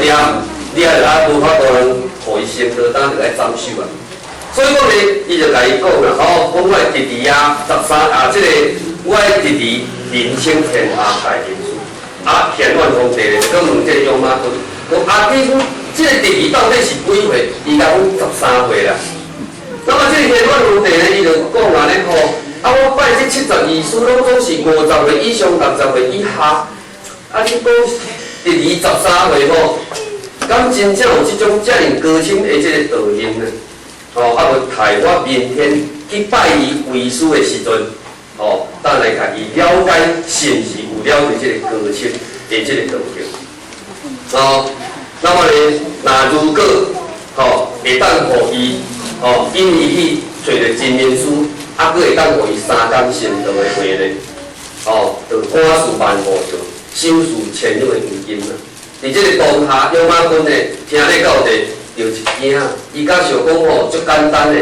掠掠著啊，無法度通予伊成道，當就愛斬首啊。所以講呢，伊就共伊講啦，吼，講我的弟弟啊，十三啊，這個我的弟弟人稱天下大明師，啊，賢願皇帝咧，閣問這個養馬君，講啊，弟兄，這個弟弟到底是幾歲？伊共講十三歲啦。那麼這個賢願皇帝呢，伊就講按呢吼，啊，我拜這七十二師攏總是50歲以上、60歲以下，啊，你講弟弟十三歲吼，敢真正有這種遮爾高深的這個道行呢？吼，啊無待我明天去拜伊為師的時陣，吼，等來共伊了解是毋是有了解這個高深的這個道行。哦，那麼呢，若如果吼會當予伊，吼引伊去揣著真明師，啊，閣會當予伊三工成道的話呢，吼，就趕事萬戶就首事千兩的黃金啦。佇這個當下，養馬君呢，聽咧到底。就一驚，伊敢想講吼，足簡單的，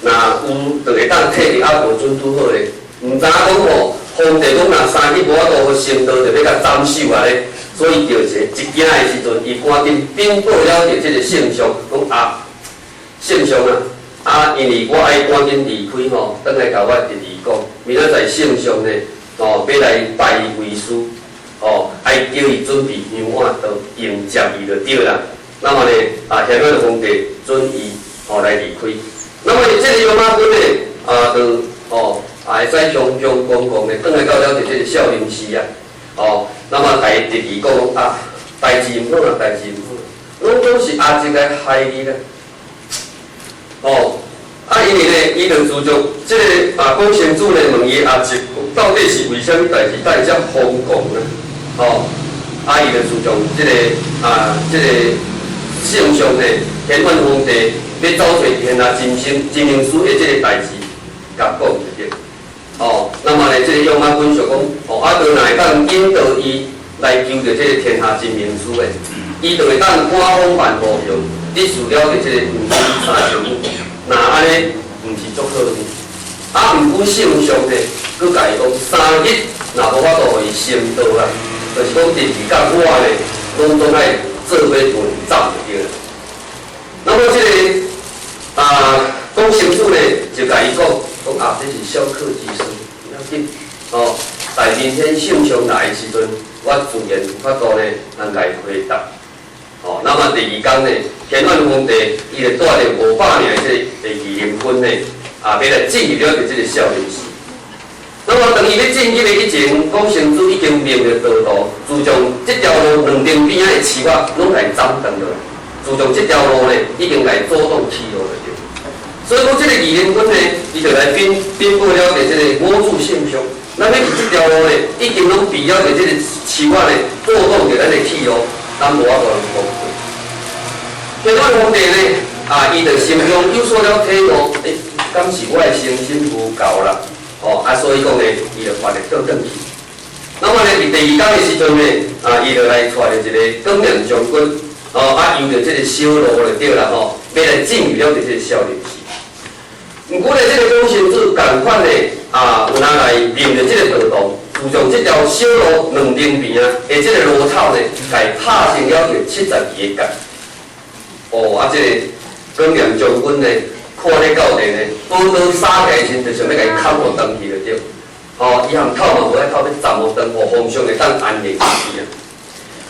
若有就會當退佇阿無準拄好咧。毋知影講吼，皇帝講若三日無法度予成道，就欲共斬首啊咧。所以就一一驚的時陣，伊趕緊稟報了著這個聖上，講啊，聖上啊，啊，因為我愛趕緊離開吼，轉來共我弟弟講，明仔載聖上呢，吼，欲來拜伊為師，吼，愛叫伊準備香碗，就迎接伊就對啦。那麼呢，啊，賢願皇帝准伊吼來離開。那麼這個養馬君呢，啊，就吼，啊，會使雄雄光光的，轉來到了這個少林寺啊，哦，那麼共伊弟弟講啊，代誌毋好啦，代誌毋好，攏總是阿叔來害你啦。哦，啊，因為呢，伊就自從這個啊，廣成子呢問伊阿叔，到底是為啥物代誌帶遮瘋狂呢？哦，啊，伊就自從這個啊，這個。聖上呢，賢願皇帝欲走揣天下真心真明師的這個代誌，共講就對。哦，那麼呢，這個養馬君想講，哦，啊，若會當引導伊來求著這個天下真明師的，伊就會當趕風萬戶用，得受了著這個黃金3000畝。若按呢，毋是足好呢？啊，毋過聖上呢，閣共伊講三日若無法度予伊成道啊，就是講弟弟佮我呢，攏總愛做伙伴走就對啦。那麼這個啊，廣成子呢，就共伊講，講啊，這是小可之事，毋要緊。哦，待明天聖上來的時陣，我自然有法度呢，通共伊回答。哦，那麼第二工呢，賢願皇帝伊就帶著500名的這個儀林軍呢，啊，欲來進入了這個少林寺。那麼當伊欲進入的以前，廣成子已經命著道徒，自從這條路兩邊邊仔的樹仔攏共斬斷落來，自從這條路呢已經共阻擋去路了。所以講這個儀林軍呢，伊就來稟稟報了佇這個五祖聖上，咱欲佇這條路呢，已經攏被了佇這個樹仔呢阻擋著咱的去路，咱無法度通過。賢願皇帝呢，啊，伊就心中有所了體悟，欸，敢是我的誠心無夠啦？哦，啊，所以講呢，伊就決定倒轉去。那麼呢，佇第二工的時陣呢，啊，伊就來帶著一個廣念將軍，哦，啊，沿著這個小路就對啦吼，欲來進入了這個少林寺。毋過呢，這個廣成子仝款呢，啊，有哪來命著這個道童，自從這條小路兩邊邊啊，的這個芦草呢，共拍成了72個結。哦，啊，這個廣念將軍呢，看咧到底呢，寶刀灑起來時，就想欲共伊砍予斷去就對。哦，伊含頭嘛無愛頭，欲斬予斷，予皇上會當安寧去啊。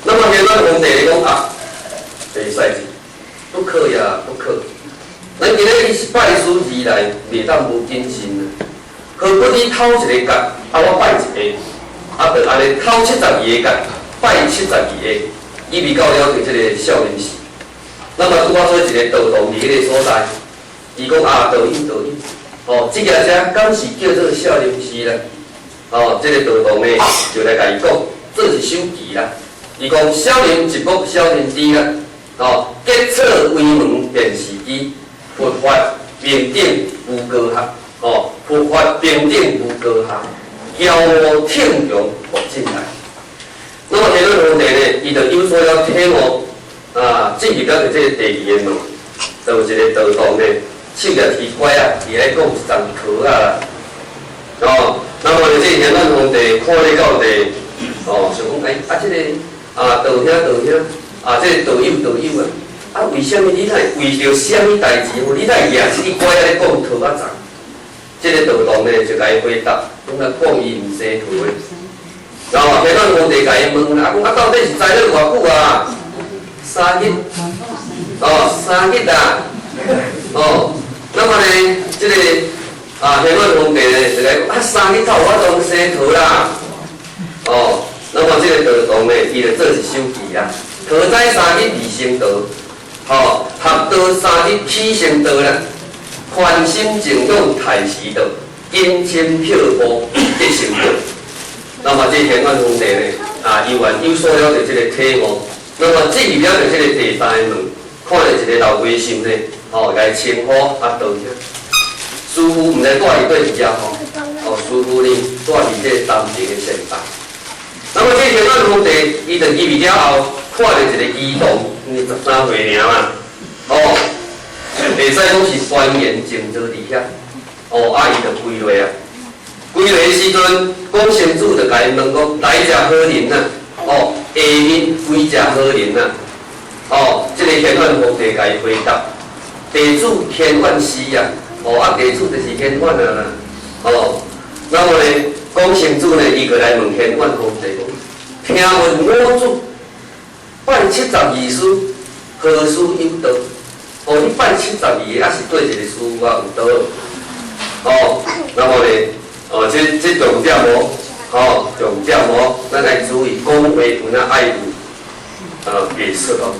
那麼賢願皇帝咧講啊，袂使子，不可呀，不可。咱今日是拜師而來，袂當無謹慎啊。何不你偷一個結，啊我拜一个，啊就按呢偷七十二個結，拜七十二个，以為到了就這個少林寺。那麼拄仔做一個道童佇彼個所在，伊講啊，道友道友，哦，這个遮敢是叫做少林寺啦？哦，這個道童呢就來共伊講，做一首詞啦。伊講少林一目少林寺啦，哦，結草為門便是機，佛法平等無高下，哦，佛法平等無高下，驕傲挺強莫進來。那麼這個皇帝呢，伊就有所了體悟，啊，進入了這個第二个門，就有一個道童呢，手舉提拐仔，伊來講一層殼仔啦。哦，那麼這個賢願皇帝看咧到底，哦，想講，欸，啊，這個啊，道兄道兄，啊，這個道友道友啊，啊，為啥物你若會為著啥物代誌吼？你若會舉這支拐仔咧講桃仔叢？這個道童呢就共伊回答，講啊講伊毋生桃的。然後天皇皇帝共伊問啊，講啊到底是栽了偌久啊？三日，哦，三日啊，哦，那麼呢，這個啊天皇皇帝呢就來講啊，三日頭我當生桃啦，哦，那麼這個道童呢，伊就做一首偈啊，桃栽三日而成桃，吼，學道三日始成道啦，寬心靜養太時道，謹深漂步得成道。那麼這天皇皇帝呢，啊，猶原有所了著這個體悟，那麼進入了著這個第三個門，看著一個老和尚呢，吼，共伊稱呼啊道者。師父毋知蹛佇佗位啊吼，哦，師父呢蹛佇這個東平的仙台。那麼這天皇皇帝，伊就入去了後，看著一個乩童，因為13歲爾嘛，哦，會使講是端嚴靜坐佇遐，哦，啊，伊就跪落啊。跪落的時陣，廣成子就共伊問講：來者何人啊？哦，下面歸者何人啊？哦，這個天遠皇帝共伊回答：弟子天遠師啊。哦，啊，弟子就是天遠啊啦。哦，那麼呢，廣成子呢，伊閣來問天遠皇帝講：聽聞我主拜72師，何師有道？哦，你拜72個，抑是對一個師傅有道？哦，那麼呢？哦，這這重點哦，哦，重點哦，咱愛注意講話有影愛有藝術哦。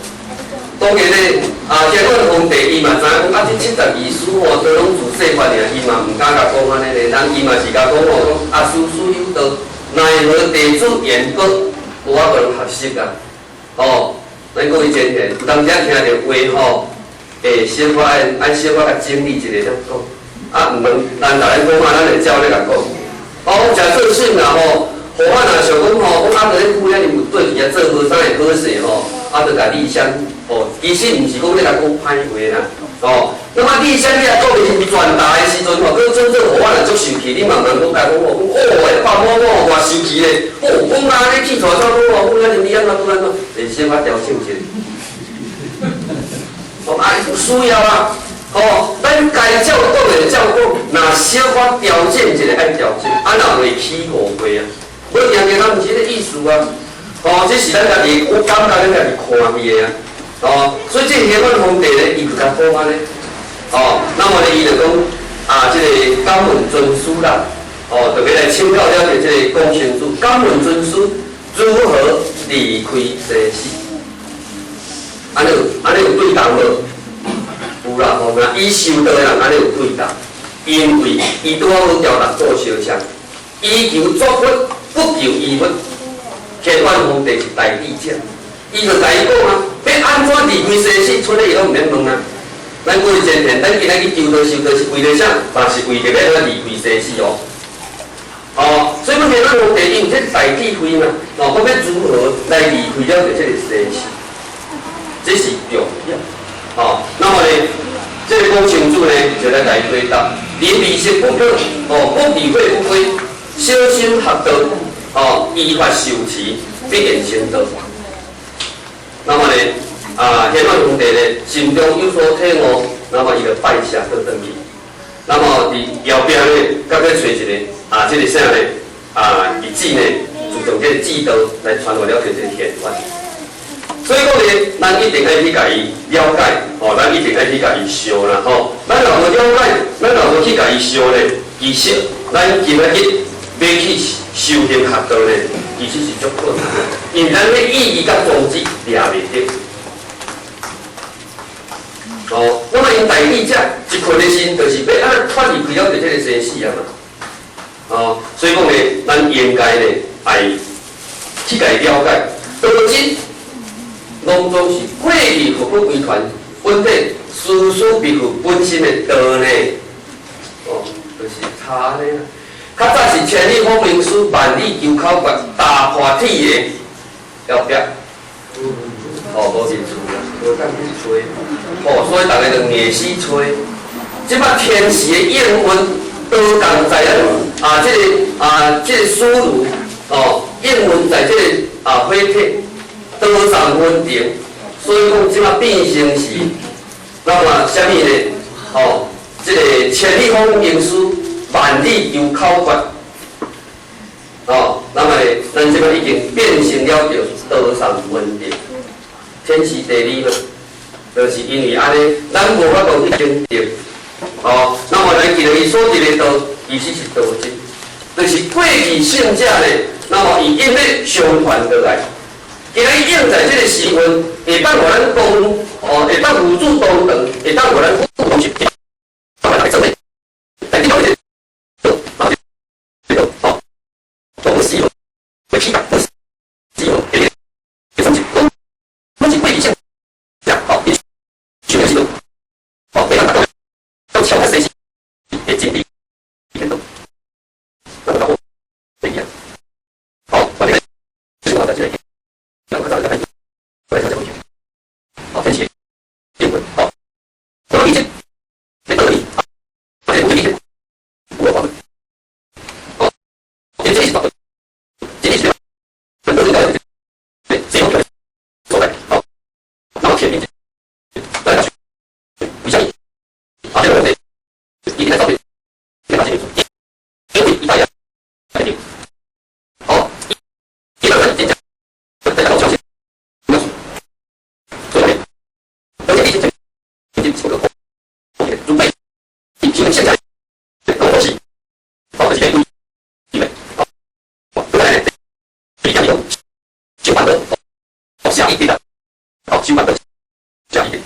當然咧，啊，天遠皇帝伊嘛知影講，啊，這72師吼，都攏自細漢爾，伊嘛毋敢共講按呢咧，人伊嘛是共講吼，講啊，師師有道，奈何弟子言薄，無法度學習啊。哦，咱各位前賢，有當時聽著話吼，會小可愛愛小可共整理一下才講。啊，毋通咱逐个講啊，咱會照咧共講。哦，誠自信啦吼，予我若想講吼，講啊，佇咧久遐爾有對去啊，做無啥會好勢吼，啊，就共理想吼，其實毋是講咧共講歹話啦，吼。那麼理想你若講的是傳達的時陣吼，閣真正予我若足生氣，你嘛毋通閣共講吼，講哦，彼爸某某偌生氣咧，哦，講啊，你氣大走講吼，講遐爾你按怎按怎，會小可調整一下。哦，啊，需要啊。吼，咱該照講的照講，若小可調整一下愛調整，啊若袂起誤會啊。無定定咱毋是這個意思啊。吼，這是咱家己，我感覺咱家己看去的啊。吼，所以這天遠皇帝咧，伊就共講按呢。吼，那麼咧，伊就講啊，這個敢問尊師啦，哦，就欲來請教了著這個廣成子，敢問尊師如何離開生死？按呢有按呢有對同無？有啦吼，若已修道的人按呢有對同，因為伊拄好調六祖相向，伊求作佛，不求依佛。天遠皇帝是大智者，伊就共伊講啊，欲按怎離開生死，出來伊攏毋免問啊。咱各位前賢，咱今仔去求道修道是為著啥？嘛是為著欲按怎離開生死哦。哦，所以講天遠皇帝伊有這大智慧嘛，哦，講欲如何來離開了著這個生死，這是重點。哦，那麼呢，這個廣成子呢，就來共伊回答：臨離色不可，哦，不離慧不歸，小心學道，哦，依法修持，必然成道。那麼呢，啊，天遠皇帝呢，心中有所體悟，那麼伊就拜謝閣轉去。那麼佇後壁呢，閣去揣一個啊，這個啥呢？啊，弟子呢，自從這個智道來傳予了這個天遠。所以講呢，咱一定愛去共伊了解，吼，咱一定愛去共伊相啦，吼。咱若無了解，咱若無去共伊相呢，其實咱今仔日欲去修行學道呢，其實是足困難的，因為咱的意義佮宗旨掠袂著。哦，那麼𪜶大智者一困的時陣，就是欲按怎脫離開了著這個生死啊嘛。哦，所以講呢，咱應該呢，愛去共伊了解，道質攏總是過去佛骨歸傳本體事事必有本身的道呢。哦，就是差呢。較早是千里訪明師，萬里求口訣，踏破鐵鞋後壁，哦，無認厝啦，無當去揣，哦，所以逐个就硬死揣。這擺天時的應運都仝在咱啊，這個啊，這個思路哦，應運在這個啊火體，道藏分庭，所以講這馬變成是，那麼啥物呢？哦，這個千里訪名師，萬里求口訣。哦，那麼呢，咱這馬已經變成了著道上文德，天時地利嘛，就是因為按呢，咱無法度去證得。哦，那麼咱今日所得的道，其實是道質，就是過去聖者呢，那麼伊應咧相傳落來。今日應在這個時分，會當予咱講，哦，會當付諸當堂，會當予咱互動，會當來做咧，但你講這個，這個，哦，東西會起來，東西會會生氣，攏是過去聖者，哦，伊修煉時陣，哦，會當達到到超越世事的真理，天道，那個會一樣，好，我哋就是我在這裡。好，天氣英文好，我理解，沒道理，啊，這個理解，我話，好，這這是什麼？這是什麼？這個對，這個所在，好，那麼天命，大家去，你相信，啊，這個問題，一定在找對，因為一大家肯定，好，一個人演講，大家都相信。而且已經已經這個準備，提供現在東西，好，這些規矩，好，對，比較有就換的，下一點的，好，就換的下一點。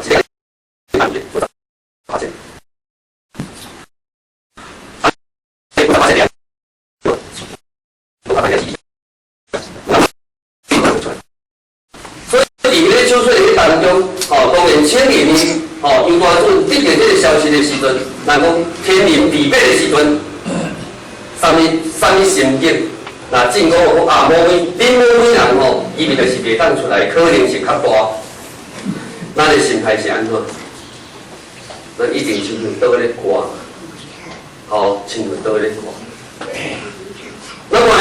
所以佇彼个手術的當中，吼，當然千里呢，吼，楊大主得著這个消息的時陣，若講天臨地變的時陣，啥物啥物心境？若進講講啊，無非恁某某人吼，伊咪就是袂當出來，可能性較大。咱的心態是按怎？咱一定親像倒咧掛，吼，親像倒咧掛。那麼呢，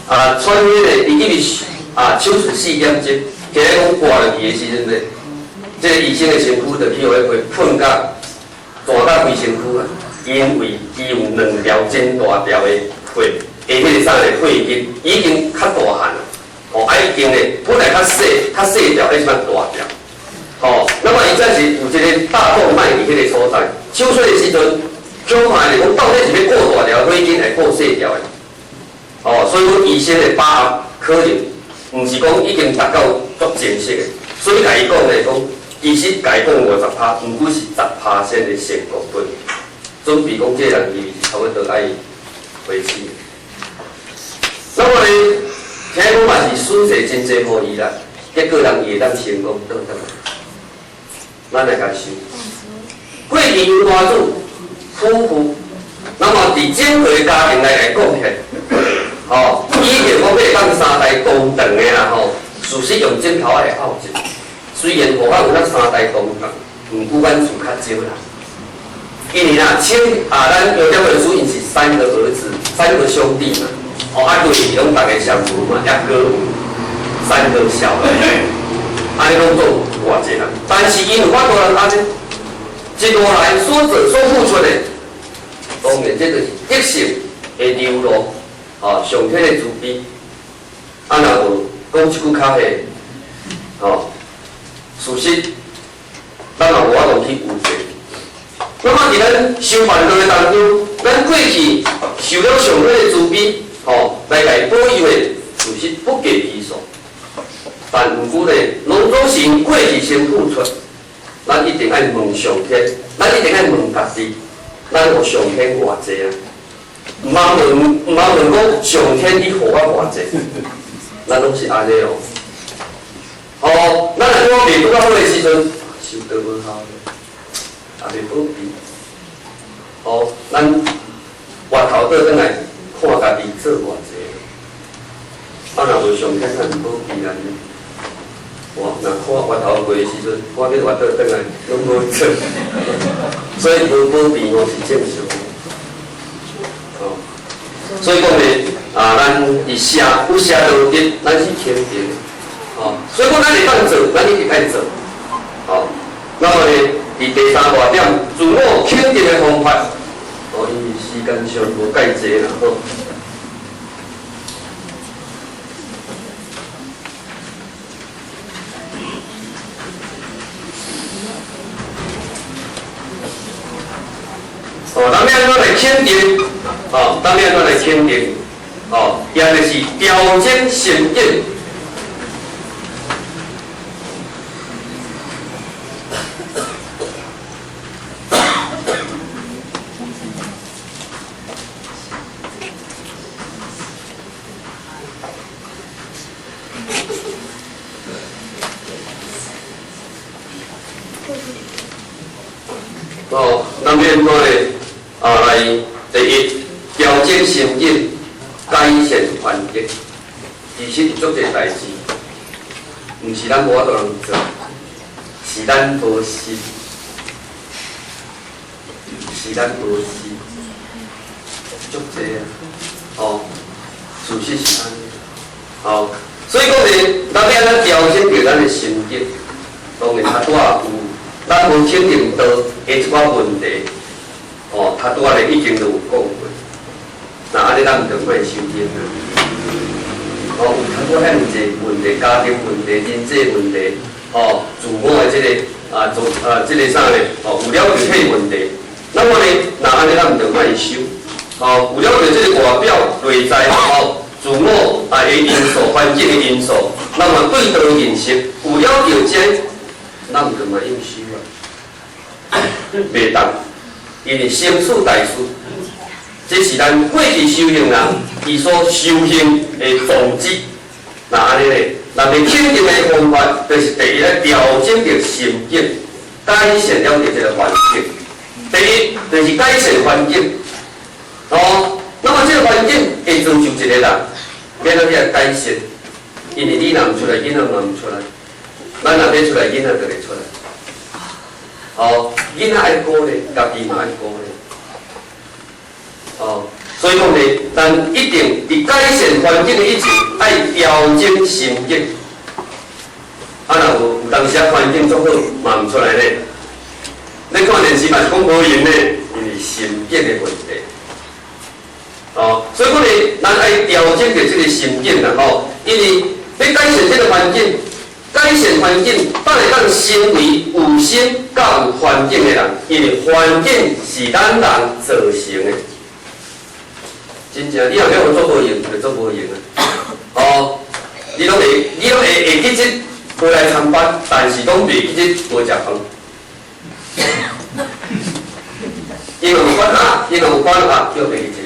啊，穿迄个伊入去啊，手術4點鐘，今日講掛落去的時陣呢，這個醫生的身軀就去予彼個噴甲彈甲規身軀啊，因為伊有兩條真大條的血，下彼個啥個血筋已經較大漢啦，吼，啊已經咧本來較細較細條，彼這擺大條，吼，那麼伊這是有一個大動脈佇彼個所在，手術的時陣，恐怕就講到底是欲顧大條血筋，還顧細條的，哦，所以講醫生的把握可能毋是講已經達到足清晰的，所以共伊講咧講，其實共伊講50%，毋過是10%的成功率，準備講這個人伊是差不多愛回去。那麼呢，聽講嘛是損勢真濟予伊啦，結果人伊會當成功倒轉來。咱來共想，過去楊大主夫婦，那麼佇整個家庭來來貢獻，吼，以前講欲當三代同堂的啦吼，事實用枕頭仔會拗一，雖然戶口有咱三代同堂，毋過阮厝較少啦。因為啦，請啊，咱楊長文書𪜶是三個兒子，三個兄弟嘛，哦，啊對，攏逐个相處嘛，抑閣有三個小孩，按呢攏總偌濟人，但是𪜶有法度人按呢，一路來所做所付出的，當然這就是德性的流露，哦，上天的慈悲。啊，若有講一句較戲，哦，事實，咱嘛無法度去有證。那麼佇咱修辦道的當中，咱過去受了上天的慈悲，吼，來共保佑的，事實不計其數。但毋過呢，攏總是因過去先付出，咱一定愛問上天，咱一定愛問家己，咱予上天偌濟啊？毋通問，毋通問講上天你予我偌濟，咱攏是按呢哦。哦，咱若講袂拄較好的時陣，修得無效，也袂保庇。哦，咱回頭倒轉來看家己做偌濟，啊，若無上天，咱保庇咱呢？我若看回頭過的時陣，我欲回倒轉來，攏無做，所以無保庇吼是正常的。哦，所以講呢，啊，咱佇寫有寫道德，咱是肯定的。哦，所以講咱會當做，咱一定愛做。哦，那麼呢，佇第三大點，自我肯定的方法，哦，因為時間上無介濟啦，吼。哦，咱欲按怎來肯定？哦，咱欲按怎來肯定？哦，也就是調整心境。哦，咱欲按怎咧？啊，來第一，調整心境，改善環境。其實足濟代誌，毋是咱無法度通做，是咱無心，是咱無心，足濟啊！哦，事實是按呢。哦，所以講呢，咱欲按怎調整著咱的心境，當然較拄仔有，咱無肯定道的一寡問題，哦，較拄仔咧已經都有講過。那按呢，咱毋著莫修煉啊。哦，有較拄遐爾濟問題，家庭問題、人際問題，哦，自我的這個啊，做啊，這個啥咧？哦，有了解體問題，那麼呢，若按呢，咱毋著莫修。哦，有了解這個外表內在哦，自我啊的因素、環境的因素，那麼對道認識，有了解這個，咱毋著嘛應收啊，袂當，因為生死大事，這是咱過去修行人伊所修行的宗旨。那按呢咧，咱的肯定的方法，就是第一來調整著心境，改善了著這个環境。第一就是改善環境，哦，那麼這个環境會造就一個人，欲按怎去改善？因為你若毋出來，囡仔嘛毋出來。咱若欲出來，囡仔就會出來。哦，囡仔愛鼓勵，家己嘛愛鼓勵。哦，所以講呢，咱一定佇改善環境的以前，愛調整心境。啊，若有有當時啊環境足好，嘛毋出來呢。你看電視嘛是講無閒呢，因為心境的問題。哦，所以講呢，咱愛調整著這个心境啦，吼，因為欲改善這个環境，改善環境，才會當成為有心佮有環境的人，因為環境是咱人造成的。真正，你若欲予做無閒，就做無閒啊！哦，你攏會會記得無來參班，但是攏袂記得無食飯。伊嘛有管啊，伊嘛有管啊，叫袂記得。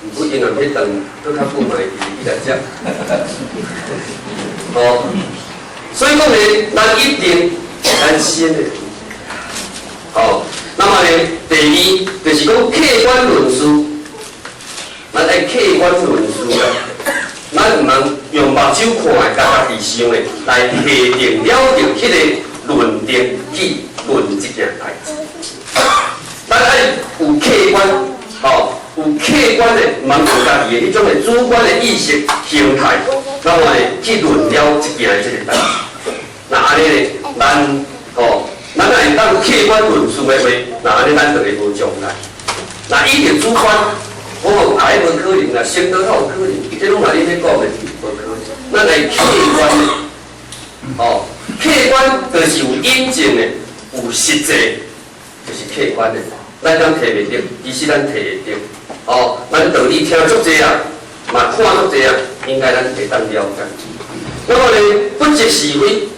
毋過伊若欲頓，閣較久嘛會記得起來食。哦，所以講呢，咱一定咱先的。哦，那麼呢，第二就是講客觀論事，咱愛客觀論事啊，咱毋通用目睭看的，佮家己想的來下定了定彼个論定去論這件代誌。咱愛有客觀，哦，有客觀的，毋通用家己的彼種的主觀的意識形態，那麼呢去論了這件的這个代誌。那按呢呢，咱吼，咱若會當客觀論述的話，那按呢咱就會無障礙。那伊著主觀，我講啊，彼無可能啦，成道哪有可能？這攏嘛恁咧講的，無可能。咱來客觀的，哦，客觀就是有印證的，有實際，就是客觀的。咱敢提袂著，其實咱提會著。哦，咱道理聽足濟啊，嘛看足濟啊，應該咱會當了解。那麼呢，不執是非，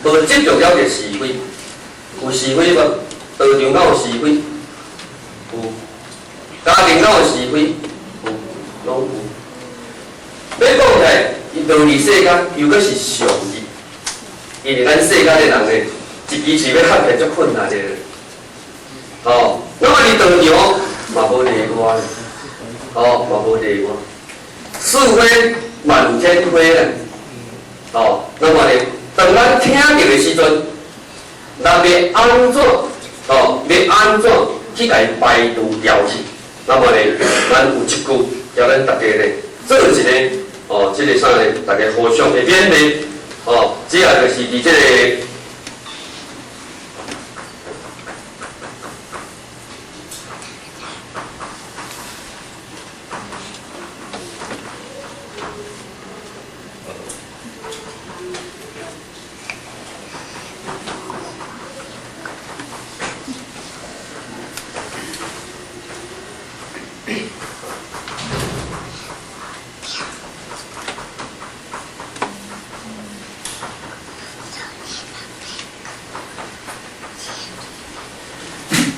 無執著了個是非，有是非無？道場敢有是非？有。家庭敢有是非？有，攏有。欲講起來，伊道理世間又閣是常理，因為咱世間的人呢，一支喙欲合起來足困難的。哦，那麼佇道場嘛無例外，哦嘛無例外，是非滿天飛啦。哦，那麼呢，當咱聽著的時陣，咱欲按怎？哦，欲按怎去共伊排除掉去？那麼呢，咱有一句叫咱大家呢做一個哦，這个啥呢？大家互相會勉勵。哦，這也就是佇這个。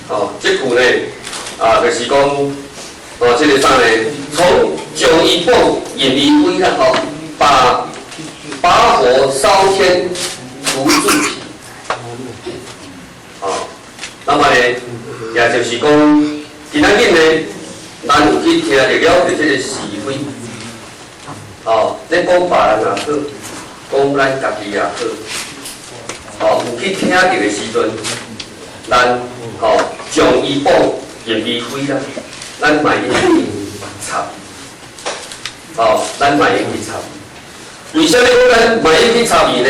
哦，這句呢，啊，就是講，哦，這个啥呢？從將伊寶引伊威啦，吼，把火燒天除自體，哦，那麼呢，也就是講，今仔日呢，咱有去聽著了著這个是非，哦，咧講別人也好，講咱家己也好，哦，有去聽著的時陣，咱吼將伊寶認為非啦，咱莫去插，哦，咱莫去插。為啥物講咱莫去插伊呢？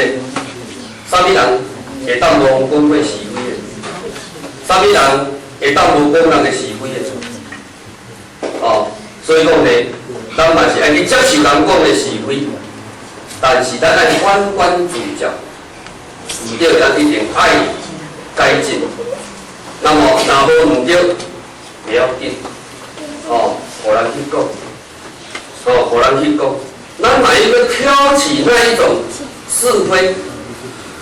啥物人會當無講過是非的？啥物人會當無講人的是非的？哦，所以講呢，咱嘛是愛去接受人講的是非，但是咱愛反觀自照，毋對，咱一定愛改進。那麼若無毋對，袂要緊，哦，予人去講，哦，予人去講，咱莫閣挑起那一種是非，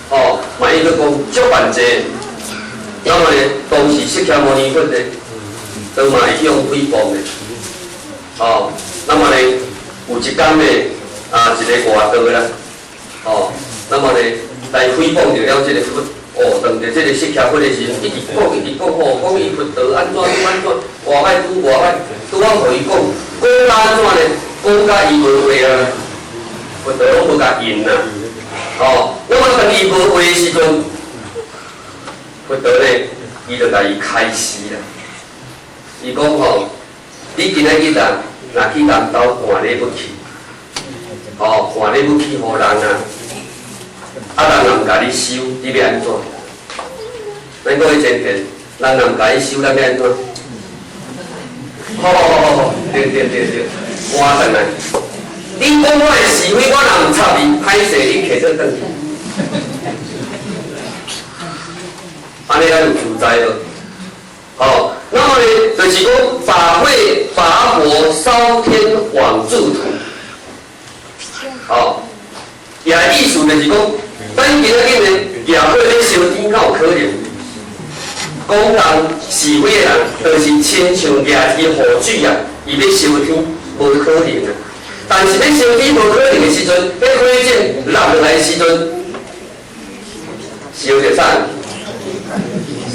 吼，嘛伊閣講足萬濟。那麼呢，當時釋迦牟尼佛呢，都嘛會用誹謗的，哦，那麼呢，有一工呢，啊，一个外道啦，哦，那麼呢，來誹謗著了這个佛，哦，當著這个釋迦佛的時陣，一直講，一直講，吼，講伊佛道按怎按怎，偌歹拄偌歹，拄好予伊講，講甲按怎呢？講甲伊無話啊，佛陀攏無共應啊，哦，那麼當伊無話的時陣，佛陀呢，伊就共伊開示啦。伊講吼，你今仔日啊，若去人兜換禮物去，吼，換禮物去予人啊，啊人若毋共你收，你欲按怎？咱講彼前提，人若毋共你收，咱欲按怎？好好好好，對對對對，換轉來。你講我的是非，我若毋插你，歹勢你揢做轉去。按呢咱有自在無？吼，那麼呢，就是講法會法火燒天往住土。吼，也意思就是講，咱今仔日呢，業火咧燒天，敢有可能？講人是非的人，就是親像舉起火炬啊，伊欲燒天，無可能啊。但是欲燒天無可能的時陣，彼火箭落落來的時陣，燒著啥？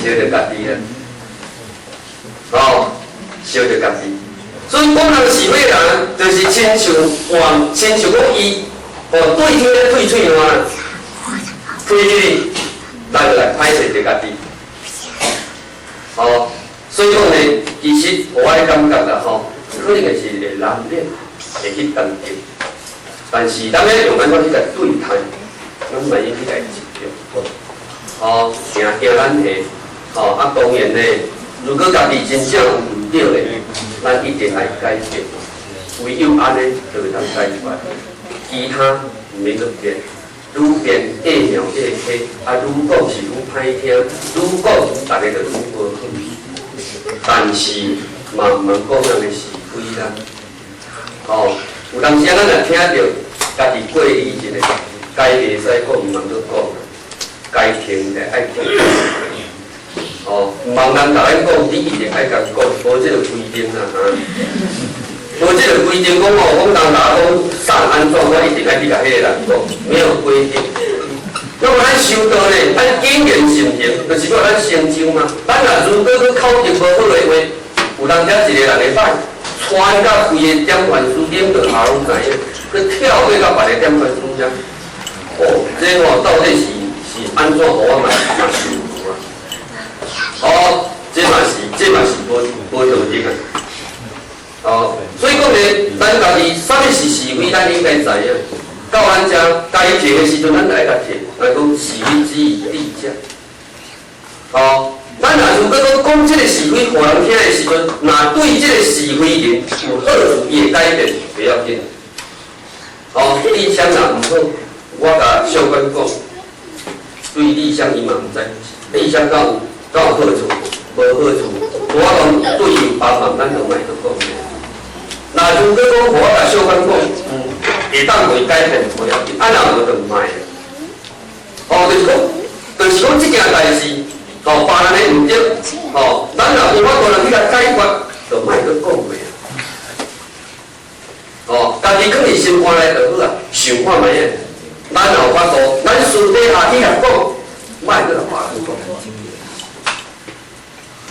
燒著家己啦，哦，燒著家己。所以講人是非的人，就是親像換，親像講伊，哦，對天咧退喙瀾啦，推起去，來來歹勢著家己。哦，所以講呢，其實我的感覺啦，吼，可能是會難免會去攻擊，但是咱欲用按怎去共對待，咱嘛應該去共執著。哦，行行咱的，吼啊，當然呢，如果家己真正有毋對的，咱一定愛改變。唯有按呢，就會當解決。其他毋免閣變，愈變越描越黑，啊，愈講是愈歹聽，愈講逐个就愈無好。但是嘛毋通講人的是非啦。吼，有當時啊，咱若聽著，家己過濾一下，該袂使講毋通閣講，該停的愛停。哦，毋通人共咱講，你一定愛共講，無這个規定啦，哈。無這个規定講哦，講人共我講啥按怎，我一定愛去共彼个人講，沒有規定。那麼咱修道呢，咱謹言慎行，就是講咱成就嘛。咱若如果閣口德無好的話，有當時一個人會歹，傳到規个點傳師啉到喉嚨知影，閣跳過到別个點傳師遐。哦，這吼到底是按怎？予我嘛嘛受苦啊！哦，這嘛是無道德啊！哦，所以講呢，咱家己啥物是是非，咱應該知影。到咱遮該停的時陣，咱就愛共停。來講是非之於地者。哦，咱若如果講講這个是非，予人聽的時陣，若對這个是非人有好處，伊會改變，袂要緊。哦，理想若毋好，我共小官講，對理想伊嘛毋知，理想敢有好處？無好處，無法度對伊有幫忙，咱就莫閣講。若如果講予我共小官講，會當予伊改變，無要緊，啊若無就毋莫。哦，就是講，這件代誌，哦，別人的毋對，哦，咱若無法度人去共解決，就莫閣講話。哦，家己囥佇心肝內就好啊，想看覓仔。咱若有法度，咱私底下去共講，莫閣共別人講。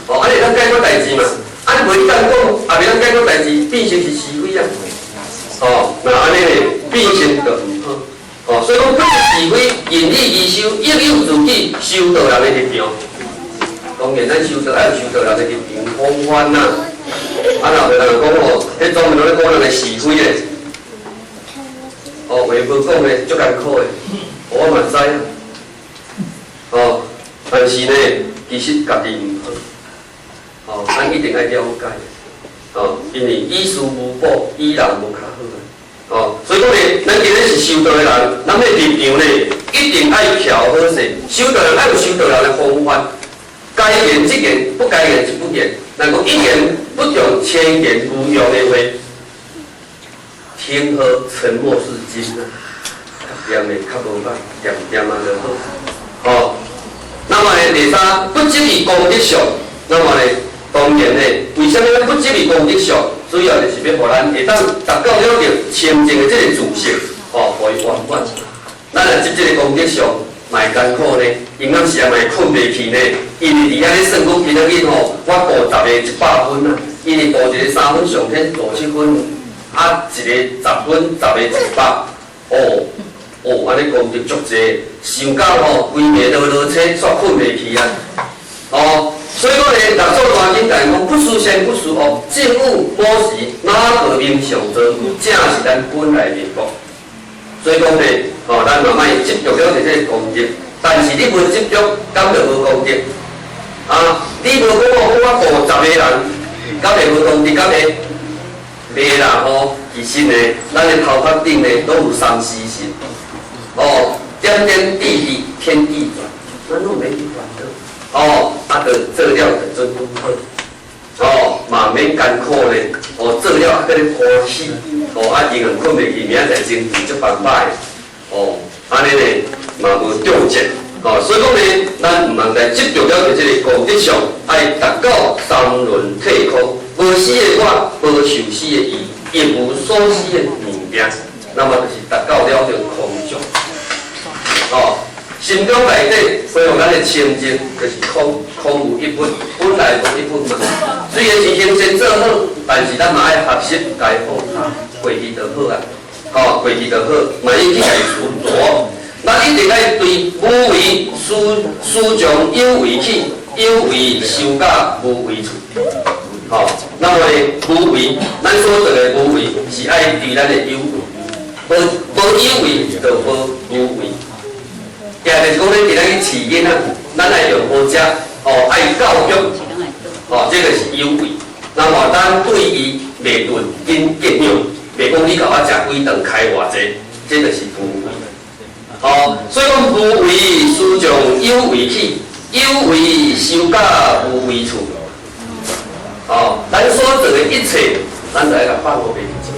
哦，按呢會當解決代誌嘛？啊，袂當講，也袂當解決代誌，變成是是非啊。哦，那按呢變成就毋好。哦，所以講不是非，仁義義修，抑有自己修道人的立場。當然，咱修道愛有修道人的立場風範呐。啊，若有人講哦，彼專門攏咧講人的是非的，哦，話無講的足艱苦的，我嘛知啊。哦，但是呢，其實家己毋好。哦，咱一定愛了解。哦，因為於事無補，於人無較好。哦，所以講呢，咱今日是修道的人，咱的立場呢，一定愛徛好勢。修道人愛有修道人的風範，該言則言，不該言則不言。若講一言不中，千言無用的話，聽好沉默是金啊，較恬的較無歹，恬恬啊就好。哦，那麼呢，第三，不執於功德相，那麼呢，當然呢，為啥物咱不執於功德相？主要就是欲予咱會當達到了著清淨的這个自性，哦，予伊圓滿。咱若執這个功德相，嘛會艱苦呢，閒暗時也嘛會睏袂去呢。因為佇遐咧算講，今仔日吼，我度十个100分啊，因為度一个3分上天度7分，啊，一个10分，10个100，哦哦，按呢功德足濟，想到吼，規暝都落車，煞睏袂去啊！哦，所以講呢，六祖壇經講，不思善不思惡，正午卯時哪個明上座，正是咱本來面目。所以講呢，哦，咱嘛莫執著了這个功德，但是你無執著，敢就無功德？啊，你無講我講我度十个人，敢會無功德？敢會？袂啦吼，其實呢，咱的頭殼頂呢，攏有三絲心。哦，點點滴滴天地轉，咱攏免去煩惱。哦，啊，就做了就準好。哦，嘛免艱苦咧。哦，做了啊，閣咧歡喜。哦，啊，永遠睏袂去，明仔載精神足澎湃。哦，按呢呢，嘛無中箭。哦，所以講呢，咱毋通來執著了佇這个功德上，愛達到三輪體空，無死的我，無受死的意，亦無所死的物件，那麼就是達到了這個空相。哦，心中內底恢復咱的清淨，就是空，空無一物，本來無一物嘛。雖然是行善做好，但是咱嘛愛學習該放下，過去就好啊。哦，過去就好，嘛應去共伊執著。咱一定愛對無為思思從有為起，有為修到無為處。吼，那麼呢，無為，咱所做的無為是愛對咱的有為，無無有為就無無為。也就是講，咱佇咱去飼囡仔，咱愛用好食，哦，愛教育，哦，這個是有為。那麼咱對伊袂論斤計量，袂講你共我食幾頓開偌濟，這就是無為。哦，所以講無為思從有為起，有為修到無為處。哦，咱所做的一切，咱就愛共放予袂去。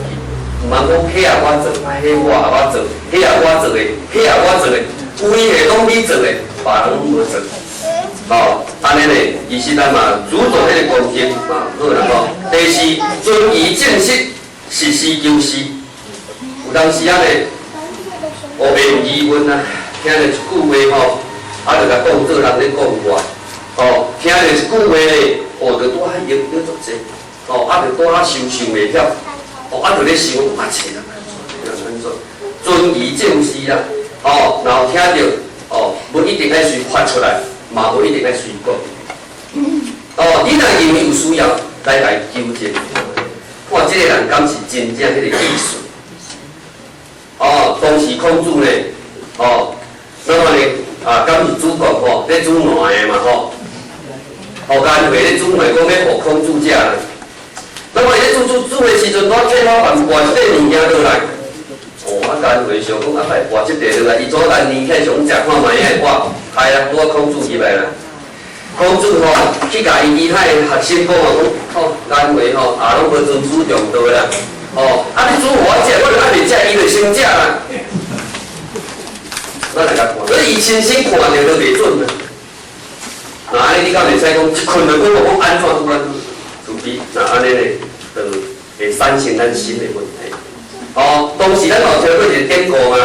毋通講彼也我做，啊，彼我也我做，彼也我做的，彼也我做的，規个攏你做的，別人攏無做。哦，按呢呢，其實咱嘛主做彼个功德嘛好啦吼。第四，存疑證實，實事求是。有當時仔呢，烏白有疑問啊，聽著一句話吼，啊，就共當做人咧講話。哦，聽著一句話咧，哦，就拄仔用了足濟，哦，啊，就拄仔想想袂曉，哦，啊，就咧想，啊，這人按怎按怎，存疑證實啦，哦，然後聽著，哦，無一定愛隨發出來，嘛無一定愛隨講。哦，你若認為有需要來來求證，看這個人敢是真正彼個意思。哦，當時孔子咧，哦，那麼呢，啊，敢是子貢吼，咧煮糜的嘛吼，哦，干會咧煮糜，講欲予孔子食啦。那麼伊咧煮煮煮的時陣，拄天花板跋一塊物件落來，哦，啊，干會想講啊，來跋這塊落來，伊左來捏起來想食看覓仔會跋，開啊，拄仔孔子入來啦。孔子吼去共伊其他的學生講啊，講吼，干會吼，也攏無尊師重道啦。哦，啊你煮予我食，我就愛袂食，伊就先食啦。咱來共看，所以伊親身看著都袂準啊。那按呢你敢會使講一睏就講講按怎怎按怎？除非若按呢咧，就會產生咱心的問題。哦，當時咱有聽過一個典故啊。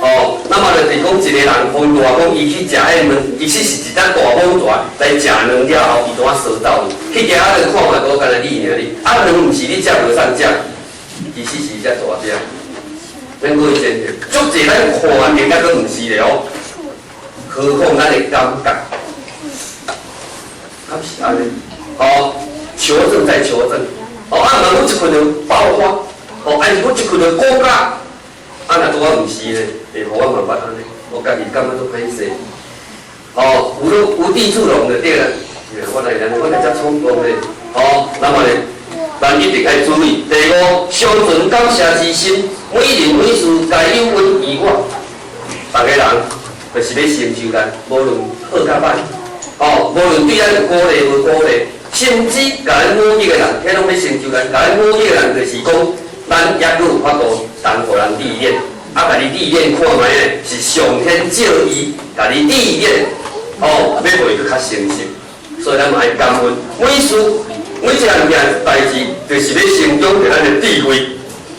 哦，那麼就是講一個人風大講，伊去食彼個卵，其實是一隻大蟒蛇來食卵了後，伊拄仔踅走去，彼家仔就看覓講敢若你爾哩，啊卵毋是你食無送食，其實是一隻大隻。咱過去真足濟咱看見抑閣毋是咧哦，何況咱的感覺，敢是按呢？哦，求證再求證，哦，啊，若講一睏就爆發，哦，還是講一睏就鼓甲，啊，若拄仔毋是咧，會予我嘛捌按呢，我家己感覺足歹勢。哦，無無地自容就對啦，我來我來遮衝動咧，哦，那麼咧，咱一定愛注意。第五，常存感謝之心，每人每事皆有恩於我。逐個人就是欲成就咱，無論好佮歹，哦，無論對咱有鼓勵無鼓勵，甚至共咱忤逆的人，彼攏欲成就咱。共咱忤逆的人就是講，咱猶閣有法度重予人歷練。啊，共你歷練看覓咧，是上天借伊，共你歷練，哦，欲予伊閣較成熟。所以咱嘛愛感恩，每事每一項件代誌，就是欲成長著咱的智慧，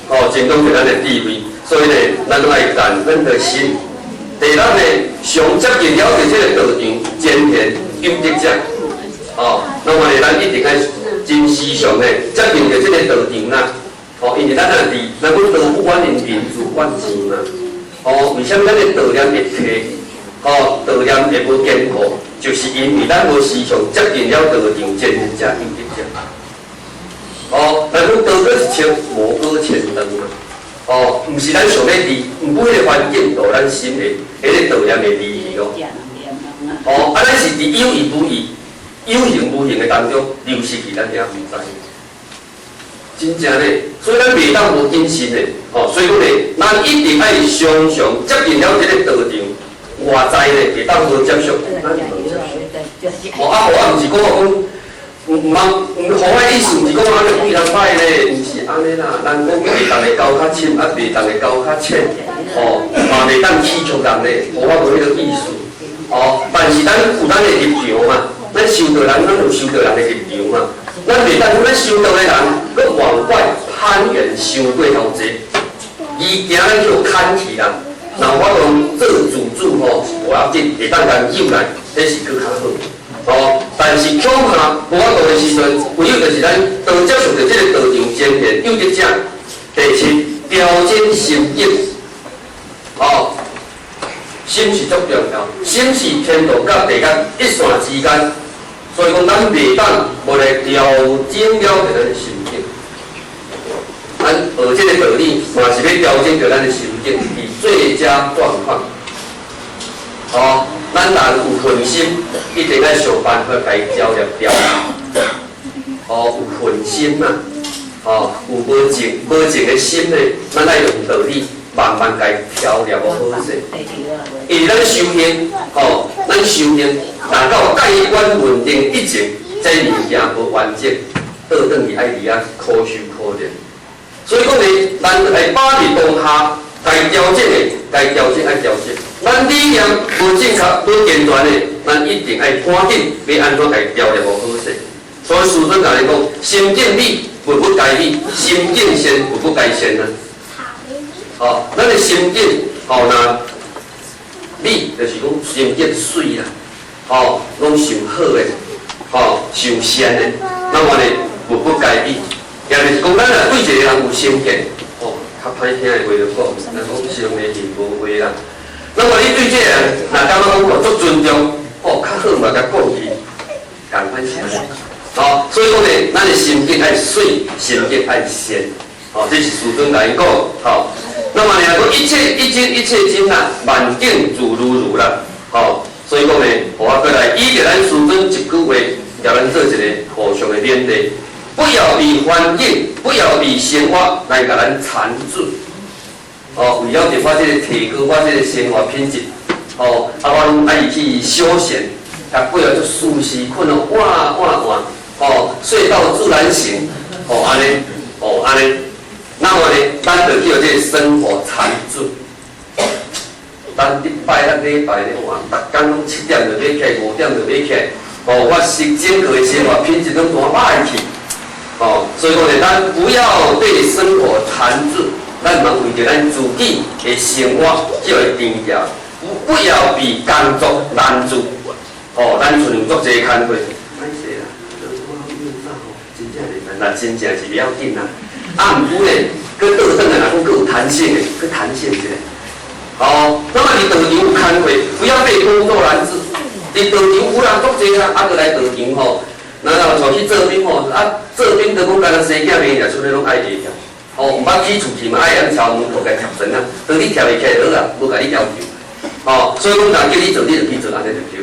哦，成長著咱的智慧。所以咧，咱攏愛感恩的心。第六呢，上接近了解這个道場前賢有德者，哦，那麼呢，咱一定愛真時常的接近著這个道場啦。哦，因為咱若佇，咱講道不遠人人自遠之嘛。哦，為啥物咱的道念會退？哦，道念會無堅固，就是因為咱無時常接近了道場前賢者有德者。哦，咱講道過一尺，魔過千丈嘛。哦，毋是咱想欲離，毋過彼个環境導咱心的，彼个道念會離去咯。哦，啊，咱是佇有意無意、有形無形的當中流失去，咱也毋知。真正咧，所以咱袂當無謹慎的，哦，所以講咧，咱一定愛常常接近了這个道場，外在咧會當無接觸，咱就無接觸。哦，啊，我毋是講講。毋毋通，毋予我意思毋是講按呢對人歹咧，毋是按呢啦。人講袂當會交較深，啊袂當會交較淺，吼，嘛袂當欺負人咧，予我無彼个意思。哦，但是咱有咱的立場嘛，咱修道人，咱有修道人的立場嘛。咱袂當講咱修道的人，閣往外攀緣傷過頭濟，伊驚咱去牽去啦。若有法度做自主吼，無要緊，會當共救來，彼是閣較好。哦，但是恐怕無法度的時陣，唯有就是咱當接觸著這个道場前賢有德者。第七，調整心境。哦，心是足重要，心是天道佮地獄一線之間，所以講咱袂當無來調整了著咱的心境。咱學這个道理，嘛是欲調整著咱的心境，佇最佳狀況。哦，咱人有分心，一定愛想辦法共伊調攝掉。哦，有分心啊，哦，有無靜無靜的心呢，咱愛用道理慢慢共伊調攝好勢。因為咱修行，吼，咱修行達到蓋棺論定以前，這物件無完整，倒轉去愛佇遐苦修苦練。所以講呢，咱愛把握當下，該調整的，該調整愛調整。咱理念無正確、無健全的，咱一定愛趕緊欲按怎共伊調攝好勢。所以師尊共你講，心境美，物不該美；心境善，物不該善啊。哦，咱的心境，吼，若美，就是講心境媠啦，吼，攏想好的，吼，想善的，那麼呢，物不該美。也就是講，咱若對一个人有成見，哦，較歹聽的話就講，咱講生的是無話啦。那麼你對這个人，若感覺講足尊重，哦，較好嘛，共講去，仝款啥？哦，所以講呢，咱的心境愛媠，心境愛善，哦，這是師尊共𪜶講，吼。那麼呢，講一切一境一切境啊，萬境自如如啦，吼。所以講呢，予我閣來依著咱師尊一句話，共咱做一个互相的勉勵，不要被環境，不要被生活來共咱纏住。哦，為了著我這个提高我這个生活品質，哦，啊，我攏愛去休閒，啊，過來足舒適，睏予換換換，哦，睡到自然醒，哦，按呢，哦，按呢，那麼呢，咱就叫這个生活纏住。咱禮拜六禮拜咧，哇，逐工攏7點就欲起來，5點就欲起來，哦，我是整個的生活品質攏大歹去，哦，所以講呢，咱不要被生活纏住。咱毋通為著咱自己的生活叫伊纏牢，不要被工作攔住。哦，咱賰有足濟工課，歹勢啦，我吼，真正袂使，那真正是袂要緊啦。啊，毋過咧，閣倒轉來，若講閣有彈性的，閣彈性一下。哦，那麼佇道場有工課，不要被工作攔住。佇道場有人足濟啊，啊，閣來道場吼，然後帶去做兵吼，啊，做兵就講干焦生囝麵爾，出來攏愛下。哦，毋捌起厝去嘛，愛按敲門口共貼床啊，當你貼會起來好啊，無共你要求。哦，所以講人叫你做，你就去做，按呢就對。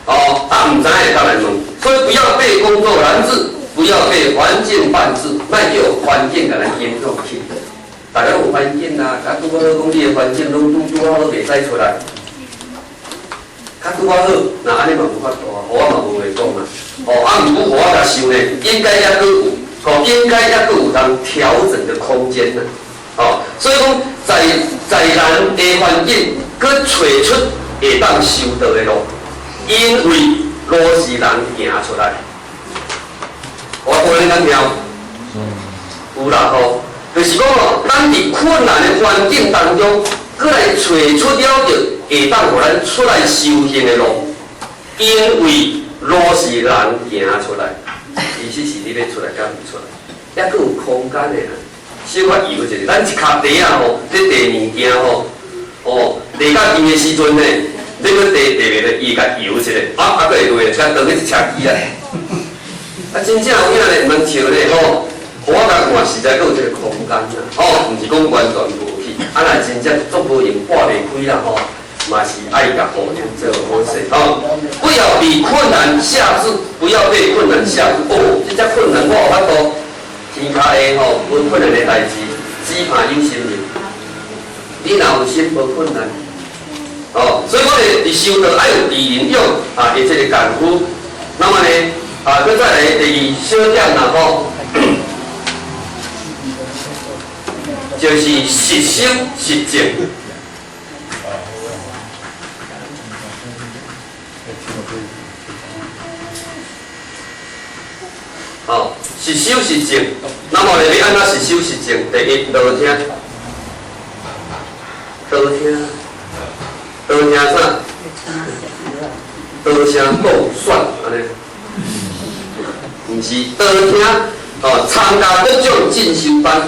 哦，啊，毋知會當來問，所以不要被工作攔住，不要被環境絆住，莫叫環境共咱影響去。大家攏有環境啊，啊，拄仔好講你的環境攏拄拄好袂使出來，較拄仔好，若按呢嘛無法度啊，予我嘛無話講啊。哦，啊，毋過予我共想呢，應該猶閣有。哦，應該猶閣有通調整的空間呢。吼，所以講在難的環境，閣揣出會當修道的路，因為路是人行出來。我講你敢聽？有啦吼，就是講吼，咱佇困難的環境當中，閣來揣出了著會當予咱出來修行的路，因為路是人行出來，其實是你欲出來佮毋出來，猶閣有空間的啦。小可搖一下，咱一跤袋仔吼，咧提物件吼，哦，提到甜的時陣呢，你閣提提袂落，伊會共搖一下，啊啊，閣會落，才當去一車機來。啊，真正有影咧，毋通笑咧吼。予我共看，實在閣有這個空間啦，吼，毋是講完全無去。啊，若真正足無閒撥袂開啦吼，嘛是愛共和尚做好勢吼。不要被困難嚇住，不要被困難嚇住。哦，這只困難我有法度。天跤下吼，無困難的代誌，只怕有心人。你若有心，無困難。哦，所以我哋佇修道愛有治人勇啊，的這個功夫。那麼呢，啊，閣再來第二小點啦吼，就是實修實證。哦，實修實證，那麼咧，欲按怎實修實證？第一，多聽，多聽，多聽啥？多聲講選按呢？毋是多聽，哦，參加各種進修班，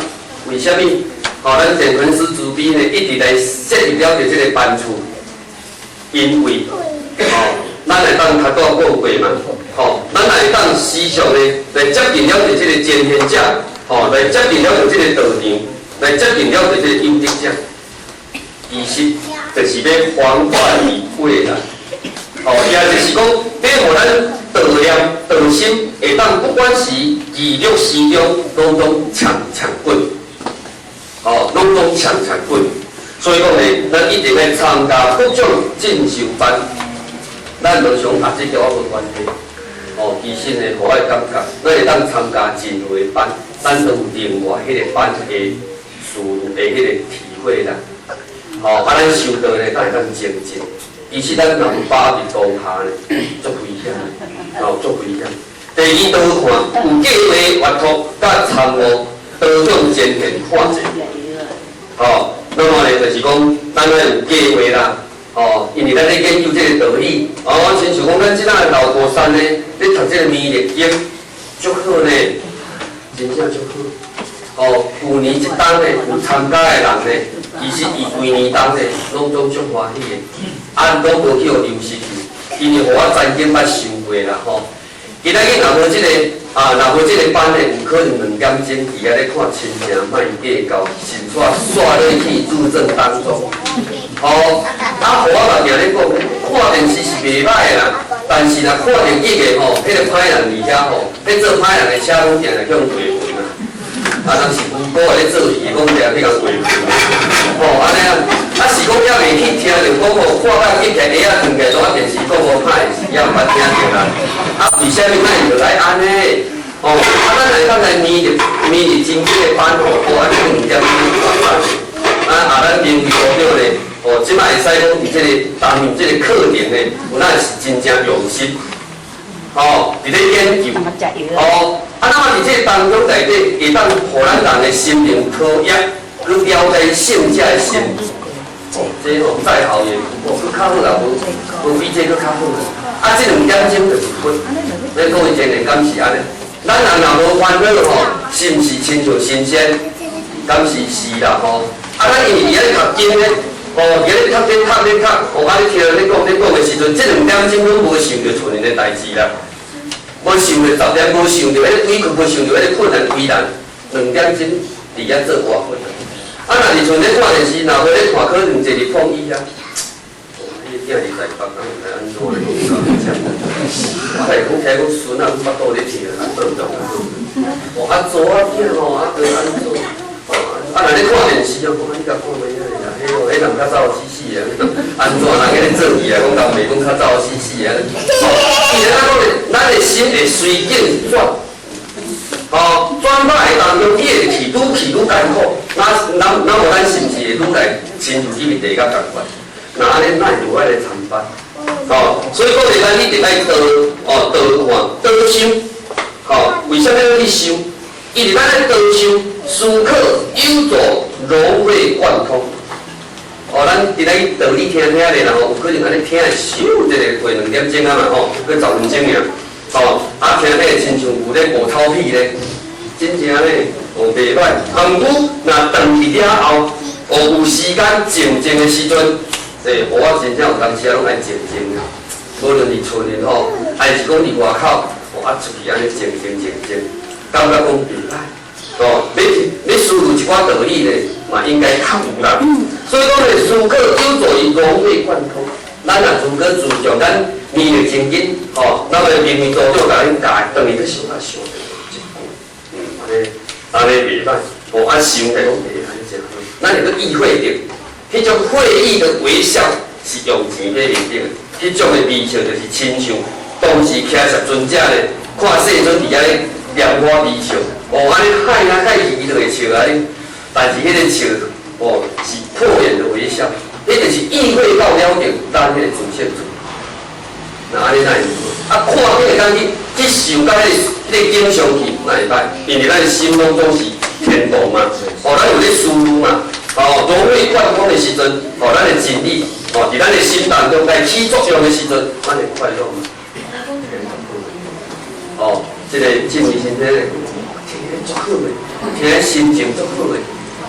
為啥物？哦，咱善傳師慈悲呢，一直來設立了著這個班次，因為，哦，咱會當較多過過嘛。吼，咱會當時常呢來接近了著這個前賢者，吼，來接近了著這個道場，來接近了著這個有德者，其實就是欲防患於未然。吼，也就是講，欲予咱道念道心會當不管是二六時中，攏總強強滾，吼，攏總強強滾。所以講呢，咱一定愛參加各種進修班，咱無想啊，這跟我無關係。哦，其實呢，予我感覺，咱會當參加真濟班，咱都有另外彼個班的事的彼個體會啦。哦，啊，咱修道呢，才會當精進。其實咱若有把握當下呢，足危險，哦，足危險。第二，多看有計劃閱讀佮參悟多種前賢看者。哦，那麼呢，就是講，咱愛有計劃啦。哦，因為咱咧研究這個道理，哦，親像講咱這擺老高山呢，咧讀這個彌勒經，足好呢，真正足好。哦，舊年這冬呢，有參加的人呢，其實伊規年冬呢，攏總足歡喜的，啊，攏無去予流失去，因為予我曾經捌想過啦吼。今仔日若無這個啊，若無這個班呢，有可能兩點鐘佇遐咧看親情莫計較，神煞煞落去入正當中。哦，啊，予我嘛定咧講，看電視是袂歹的啦，但是若看電影的吼，彼個歹人佇遐吼，咧做歹人的車攏定定去予過分啊。啊，人是無辜的咧做戲，講定去共過分。吼，按呢啊，啊是講猶未去聽著講吼，看到激起來，鞋仔脫起來，怎啊電視講無歹是猶毋捌聽著啦。啊，為啥物咱會著愛按呢？哦，啊，咱來當來彌勒彌勒真經的班吼，哦，按呢兩點鐘完班。啊啊，咱明慧道長咧，哦，這擺會使講佇這個擔任這個課程呢，有那是真正用心，哦，佇咧研究，哦，啊，那麼佇這個當中內底，會當予咱人的心靈陶冶，去了解聖者的心，哦，這吼再好也，哦，閣較好啦，無無比這閣較好啦。啊，這兩點鐘就是佛，咱各位真會敢是按呢？咱人若無煩惱吼，是毋是親像神仙？敢是是啦吼。啊，咱因為佇遐咧讀經咧，哦，佇遐咧讀咧讀咧讀，哦，啊，咧聽咧講咧講的時陣，這兩點鐘攏無想著厝裡的代誌啦，無想著雜念，無想著彼個委屈，無想著彼個困難為難，兩點鐘佇遐做活佛。啊，若是像咧看電視，若無咧看，可能坐佇碰椅啊。哦，彼個囝佇台北，啊，毋知按怎咧，我來講起來講孫仔腹肚咧疼，啊，倒轉啊。哦，啊，查某囝吼，啊，閣按怎？啊，若咧看電視哦，講你共看覓啊？彼哦，彼人較早死死啊，按怎人咧做戲啊？講人袂講較早死死啊？哦，其實咱講咧，咱的心會隨境轉，哦，轉歹的當中，你會去愈去愈艱苦。那無咱是毋是會愈來親像入去地獄仝款？若按呢，哪會無愛來參拜？哦，所以講咧，咱一定愛多哦，多看，多想，吼，為啥物要去想？因為咱咧多想，思考有助融會貫通。哦，咱佇咧道理聽聽咧，然後有可能按呢聽會咻一下過2點鐘啊嘛吼，閣10分鐘爾。吼，啊聽咧親像有咧拔草皮咧，真正咧哦袂歹。啊，毋過若轉去了後，哦有時間靜靜的時陣，欸，我真正有當時啊攏愛靜靜啊，無論佇厝裡吼，還是講佇外口，哦啊出去按呢靜靜靜靜，感覺講袂歹。哦，欲思慮一寡道理咧，嘛應該較有啦。所以講咧，思考有助於融會貫通。咱若如果注重咱念得真緊，吼，咱的明明組長共恁教，轉去閣小可想著一句，按呢袂歹。哦，啊想起來講袂歹，真好。咱會閣意會著，彼種會意的微笑是用錢買袂著的，彼種的微笑就是親像當時騎十尊者咧，看世尊佇遐咧拈花微笑。哦，按呢害啊害去，伊就會笑啊！但是彼个笑，哦，是破顏的微笑，彼就是意會到了境，咱彼个自性住。那按呢哪會？啊，看彼個當去想到彼个景象去，哪會歹？因為咱心攏總是天道嘛，哦，咱有咧思慮嘛，哦，融會貫通的時陣，哦，咱的真理，哦，佇咱的心當中來起作用的時陣，咱會快樂嘛？哦，這個靜美先生。足好的，聽心情足好的，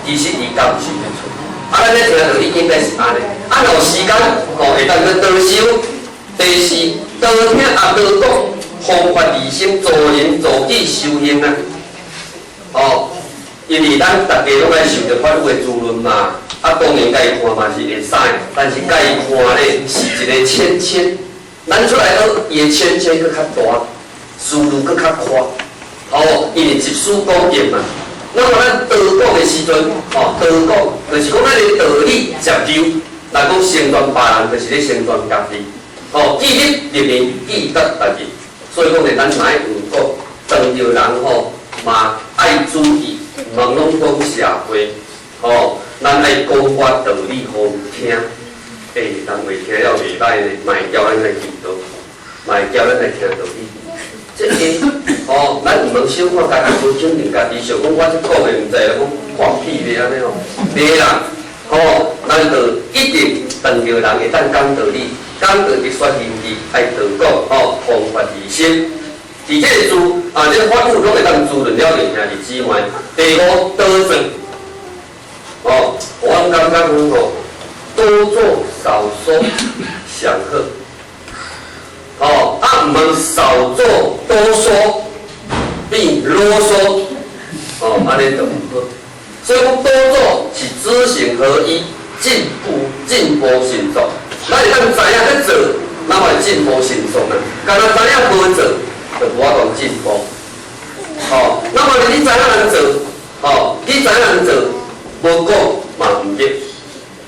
其實伊感受袂出。啊，咱咧聽道理應該是按呢。啊，若有時間，吼，會當去多修，第四多聽啊多講，弘法利生，助人助己修行啊。哦，因為咱逐家攏愛受著法語的滋潤嘛。啊，當然共伊看嘛是會使，但是共伊看咧是一個淺淺。咱出來學，伊的淺淺閣較大，思路閣較寬。哦，因為集思廣益嘛。那麼咱多講的時陣，哦，多講就是講咱的道理接受，若講成全別人，就是咧成全家己。哦，記得入面，記得別入。所以講咧，咱莫有講，當著人吼嘛愛注意，毋通攏講邪話。哦，咱愛講法道理予聽。欸，人袂聽了袂歹呢，嘛會叫咱來祈禱，嘛會叫咱來聽道理。這個哦，咱毋通小看家己，無肯定家己，想講我這講的毋知講放屁咧按呢吼，袂啦，吼，咱就一定當著人會當講道理，講道理說義理，愛多講吼，弘法利生。佇這个字啊，這個法語攏會當滋潤了兄弟姊妹。第五多做，哦，我感覺講吼，多做少說，上好。哦，啊，毋通少做多說，變囉嗦，哦，按呢就毋好。所以講多做是知行合一，進步進步迅速。咱會當知影去做，咱會進步迅速啊。干焦知影無做，就無法度進步。哦，那麼你知影人做，哦，你知影人做，無講嘛毋得。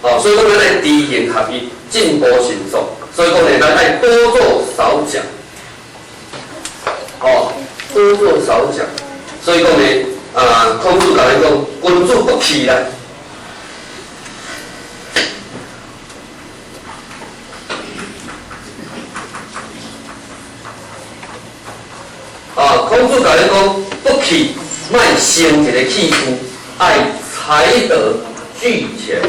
哦，所以講咱愛知行合一，進步迅速。所以講呢，咱愛多做少講。哦，多做少講。所以講呢，啊，孔子共咱講，君子不器啦。啊，孔子共咱講，不器，莫成一个器具，愛才德俱全。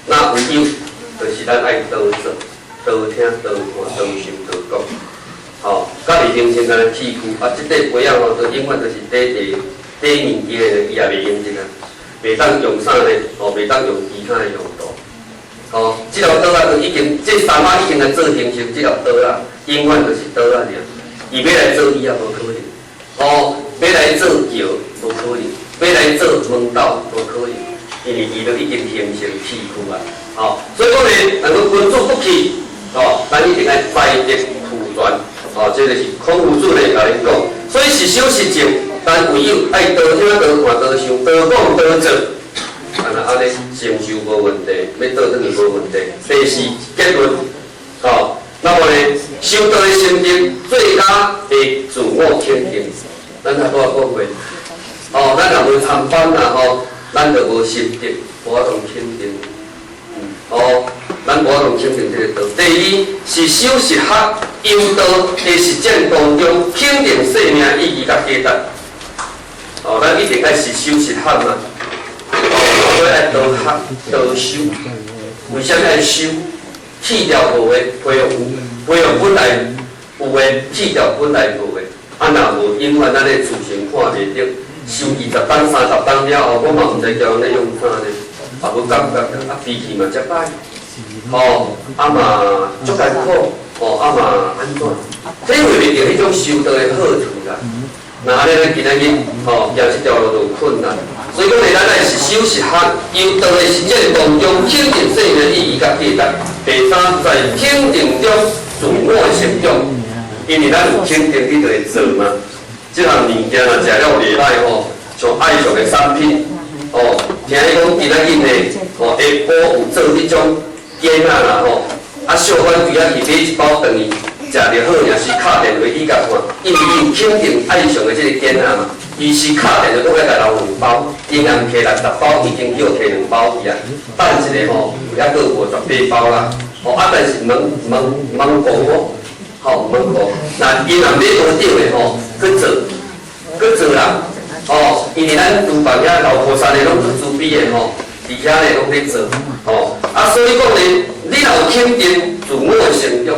那唯有就是咱愛多做、多聽、多看、多想、多講，吼，家己形成咱的器具。啊，這塊杯仔吼，就永遠就是底底底面機的，伊也袂用得啊，袂當用啥呢？哦，袂當用其他的用途。哦，這條刀仔就已經，這三仔已經來做形成，這條刀仔永遠就是刀仔爾。伊欲來做椅仔無可能，哦，欲來做橋無可能，欲來做門斗無可能。因為伊都已經形成器具啊，吼，所以講呢，若講君子不器，吼，咱一定愛才德俱全，吼，這個是孔夫子咧共恁講。所以實修實證，咱唯有愛多聽多看多想多講多做，啊若按呢成就無問題，欲倒轉去無問題。第四結論，吼，那麼呢，修道的心得最佳的自我肯定。咱頭拄仔講過，哦，咱若無參班啦吼，咱就無心得，無法度肯定。哦，咱無法度肯定這个道。第二是修實學修道的實踐當中，肯定生命意義佮價值。哦，咱一定愛實修實學嘛。哦，所以愛多學多修。為啥物愛修？去掉無的，培育有，培育本來有的，去掉本來無的。啊，若無，永遠咱的自性看袂著。修20冬、30冬了後，我嘛毋知叫人咧用啥咧，也無感覺，啊脾氣嘛遮歹，吼，啊嘛足艱苦，吼，啊嘛按怎？體會袂著彼種修道的好處啦。那按呢，咱今仔日吼行這條路就有困難。所以講咧，咱愛實修實學，修道的實踐當中，肯定生命意義佮價值。第三，在肯定中自我的成長，因為咱有肯定，你就會做嘛。這項物件若食了袂歹吼，像愛上的產品，哦，聽伊講今仔日呢，吼下晡有做彼種羹仔啦吼，啊小可對遐去買一包轉去，食著好，爾是敲電話去共看，因為伊有肯定愛上的這个羹仔嘛，伊是敲電話閣欲共留兩包，營養提60包，已經叫提兩包去啊，等一下吼，猶閣有58包啦，吼啊，但是毋通毋通毋通講哦，吼毋通講，那伊若買多少的吼去做，去做啦，哦，因為咱廚房遐老菩薩的攏足慈悲的吼，佇遐咧攏咧做，吼，啊，所以講咧，你若有肯定自我的成長，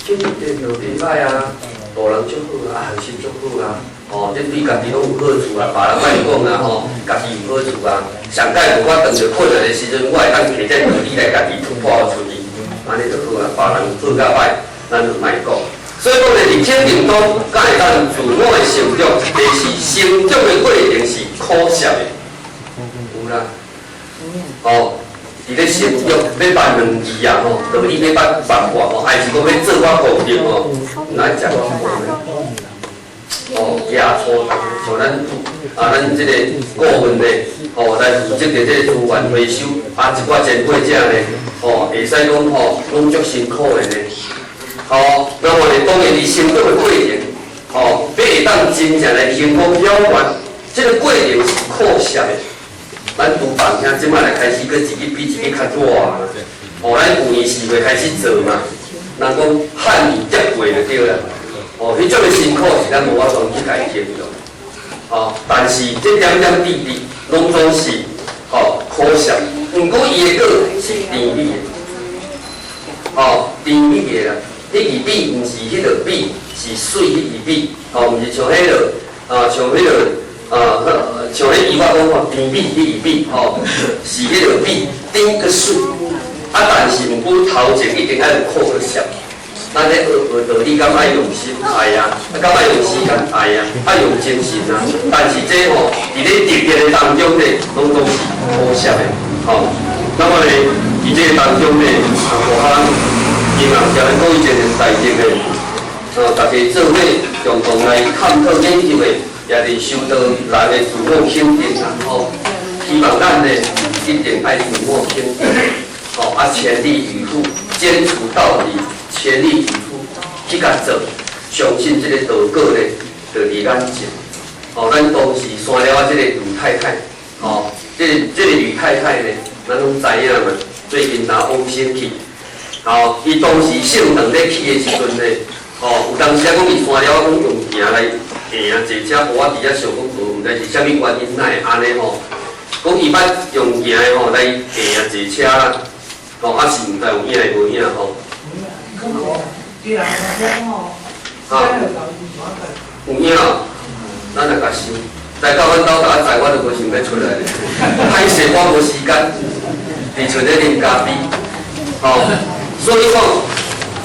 肯定就袂歹啊，待人足好啊，學習足好啊，吼，這對家己攏有好處啊，別人莫講啊吼，家己有好處啊。上蓋無我當著困難的時陣，我會當提這道理來家己突破出去，按呢就好啊。別人好佮歹，咱就莫講。所以講咧，佇肯定中，敢會當自我的成長，第四成長的過程是苦澀的，有啦。哦，佇咧成長欲捌兩字啊吼，道理欲捌捌破吼，還是講欲做我功德吼，毋愛食寡苦的。哦，加粗重，像咱啊，咱這个顧問咧，吼來負責著這个資源回收，啊，一寡前輩者咧，吼，會使講吼，攏足辛苦的咧。吼，那麼咧，當然佇成長的過程，吼，欲會當真正來成功了願，這个過程是苦澀的。咱廚房遐這擺來開始，閣一日比一日較熱啦。吼，咱舊年4月開始做嘛，人講汗雨疊過就對啦。哦，彼種的辛苦是咱無法度去共伊形容。吼，但是這點點滴滴攏總是吼苦澀，毋過伊的果是甜美的。吼，甜美的啦。彼字美毋是彼个美，是媠彼字美。吼，毋是像彼个啊，像彼个啊，像彼伊我講吼，甜美彼字美，吼，是彼个美，甜閣媠。啊，但是毋過頭前一定愛有苦閣澀。咱咧學學道理，敢愛用心愛啊，啊，敢愛用時間愛啊，愛用精神啊。但是這吼，佇咧實踐的當中咧，攏總是苦澀的，吼。那麼咧，佇這个當中咧，啊，無可能，銀行協咱講以前是大眾的，哦，大家做伙共同來探討研究的，也是修道人的自我肯定啦，吼。希望咱呢，一定愛自我肯定，吼，啊，全力以赴，堅持到底。全力以赴去共做，相信這个道果咧，就佇眼前。哦，咱當時山了仔這个呂太太，吼，這个呂太太咧，咱攏知影嘛。最近若往生去，吼，伊當時聖堂咧起的時陣咧，吼，有當時啊講伊山了仔講用行來行坐車，無我佇遐想講無，毋知是啥物原因，哪會按呢吼？講伊捌用行的吼來行坐車啦，吼，啊是毋知有影無影吼？啊，有影，咱來共想，來到阮兜逐仔載，我就無想欲出來咧。歹勢，我無時間，佇厝咧啉咖啡，吼。所以講，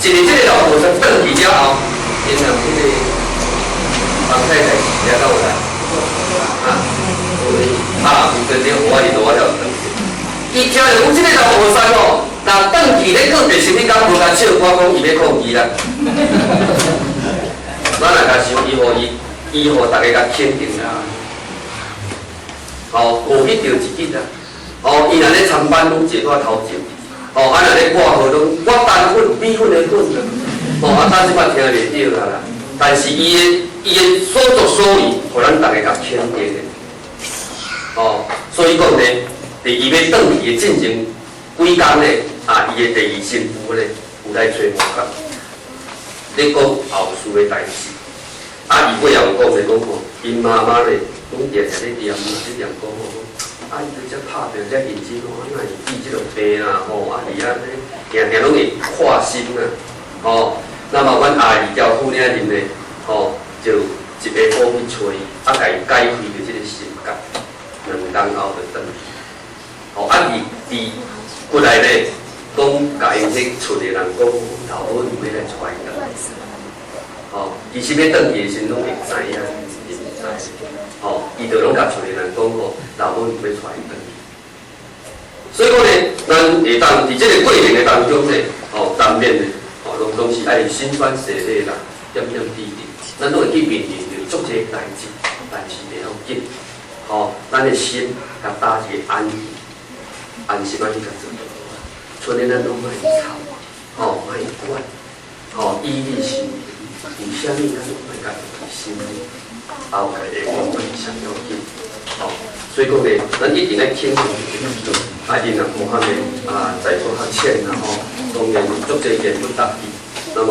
一日這个老菩薩轉去了後，因為彼个房太太是遮敢有來？啊，啊，有跟着我伊就我了轉去。伊聽著講這个老菩薩吼，若轉去咧告別式，你敢無共笑？我講伊欲抗議啦。咱來共想，伊予伊，伊予大家共肯定啦。吼，無彼著一日啦。吼，伊若咧參班攏坐我頭前。吼，啊若咧掛號攏我單粉米粉的粉。吼，啊，咱這擺聽袂著啊啦。但是伊的所作所為，予咱逐家共肯定的。哦，所以講呢，佇伊欲轉去的進前幾工呢，啊，伊的第二新婦呢，有來揣無甲，咧講後事的代誌。啊，伊尾後有講咧，講吼，𪜶媽媽咧，攏定定咧念，咧念講吼，啊，伊對這拍拼遮認真吼，啊，哪會治這種病啊？吼，啊，佇遐咧，定定攏會看心啊，吼。那麼阮阿二條婦領人呢，吼，就一下晡去揣伊，啊，共伊解開著這個心結，2工後就轉去。吼，啊，佇過來咧，講共𪜶彼厝的人講，老母娘欲來揣伊轉。吼，其實欲轉去的時陣攏會知影，伊毋知。吼，伊就攏共厝的人講吼，老母娘欲揣伊轉去。所以講呢，咱會當佇這個過程的當中呢，吼，難免的，吼，攏總是愛辛酸血淚啦，點點滴滴，咱攏會去面臨著足濟代誌，但是袂要緊，吼，咱的心共打一個安安心仔去共做。剩的咱攏莫操，吼，莫管，吼，以你心，為啥物咱攏莫共心裡，後蓋會講上要緊，吼，所以講呢，咱一定愛肯定這個。啊，𪜶若無法呢，啊，在座較淺啦吼，當然足濟言不達意。那麼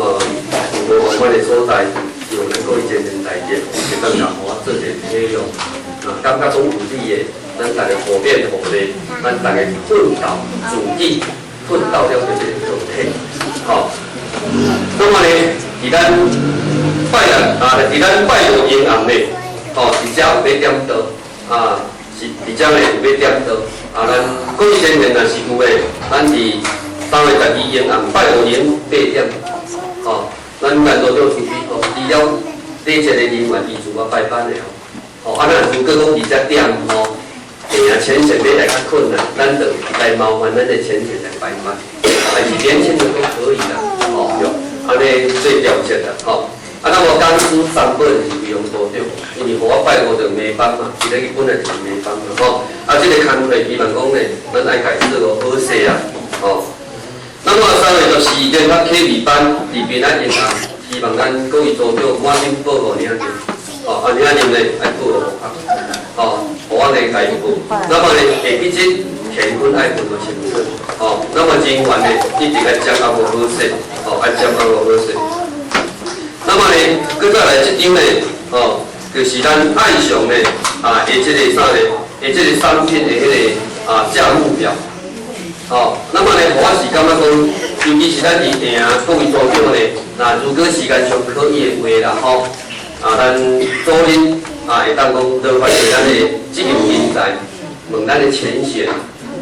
有無仝款的所在，希望咱各位前賢大德，會當共予我做一個體諒，啊，感覺講有理的，咱逐家互勉互勵，咱逐家奮鬥，自己奮鬥了這個道體，吼。那麼呢，佇咱拜六啊，佇咱拜五迎暗呢，吼，佇遮有欲點燈，啊，是佇遮呢有欲點燈，啊，咱各位前賢若是有的，咱佇3月12迎暗拜五迎8點，吼，咱間組長出去吼，除了禮節的人員，伊自我排班的哦，吼，啊，咱如果講佇遮點吼，會啊，淺顯欲來較困難，咱就來麻煩咱的淺顯來排班，還是年輕的都可以啦，吼，對，按呢做調節啦，吼。啊，那麼講師三本是不用多長，因為予我拜五就沒班嘛，伊咧本來就是沒班嘛，吼。啊，這個工課希望講呢，咱愛共伊做個好勢啊，吼。那麼3月14聯合啟明班佇平安銀行，希望咱各位組長趕緊報予領證，吼，啊領證呢愛報予吼，予我來共伊報。那麼呢，下幾日乾坤愛分個清楚，吼，那麼人員呢一定愛掌握好勢，吼，愛掌握好勢。那麼呢，閣再來這張呢，吼，就是咱愛上呢，啊，的這個啥呢？的這個產品的彼個啊價目表，吼，那麼呢，我是感覺講，尤其是咱佇訂各位組長呢，若如果時間上可以的話啦，吼，啊，咱主任啊會當講勞煩著咱的職業人才，問咱的前線，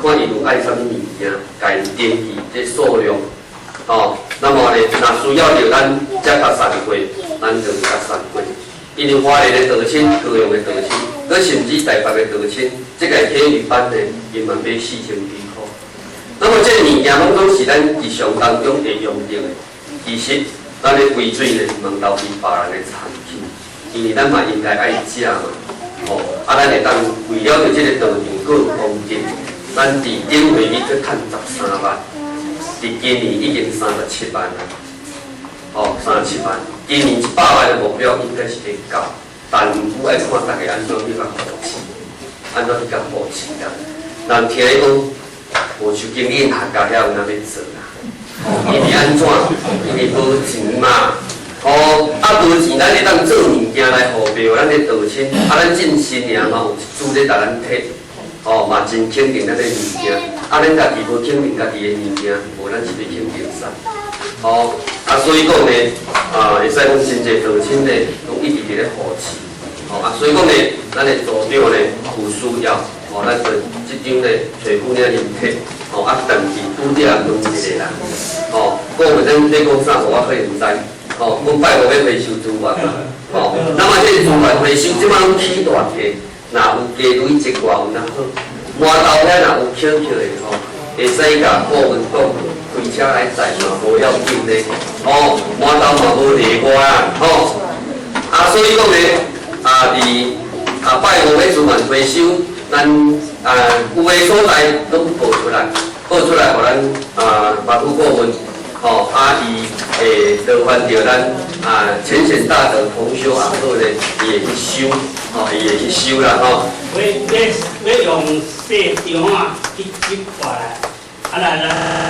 看伊有愛啥物物件，共𪜶登記這數量。吼，那麼呢，若需要著咱才共散貨，咱就共散貨。因為花蓮的道親、高雄的道親，閣甚至台北的道親，這個體育班呢，𪜶嘛買4000幾箍。那麼這個物件攏總是咱日常當中會用著的。其實，咱的規水呢是問投資別人的產品，因為咱嘛應該愛食嘛。吼，啊，咱會當為了著這個道場閣有功德，咱佇頂回去閣趁13萬。佇今年已經37萬啦，吼，三十七萬。今年100萬的目標應該是會到，但毋過愛看逐家按怎去共扶持，按怎去共扶持啦。人聽伊講，無像經理客家遐有哪欲做啦？吼，因為按怎？因為無錢嘛。吼，啊無錢，咱會當做物件來予廟咱的道親，啊咱進新娘嘛有一組咧共咱提，吼嘛真肯定咱的物件。啊，咱家己無肯定家己的物件，無咱是欲肯定啥？吼，啊，所以講呢，啊，會使講真濟道親呢，攏一直佇咧扶持，吼啊，所以講呢，咱的組長呢有需要，吼，咱就這張呢揣婦領人提，吼啊，但是拄則問一個啦，吼，講話咱咧講啥，我可能毋知，吼，阮拜五欲回收資源嘛，吼，那麼這個資源回收，這擺攏起大價，若有加鐳一寡有哪好？饃頭遐若有捡起的吼，會使共顧問講，開車來載嘛無要緊的，吼，饃頭嘛無例外啊，吼，啊，所以講呢，啊，佇啊拜五欲資源回收，咱啊有的所在攏報出來，報出來予咱啊馬府顧問，吼，啊伊會勞煩著咱啊淺顯大德同修阿好咧，伊會去收，吼，伊會去收啦，吼。欲欲欲用細張仔去執過來，啊來來。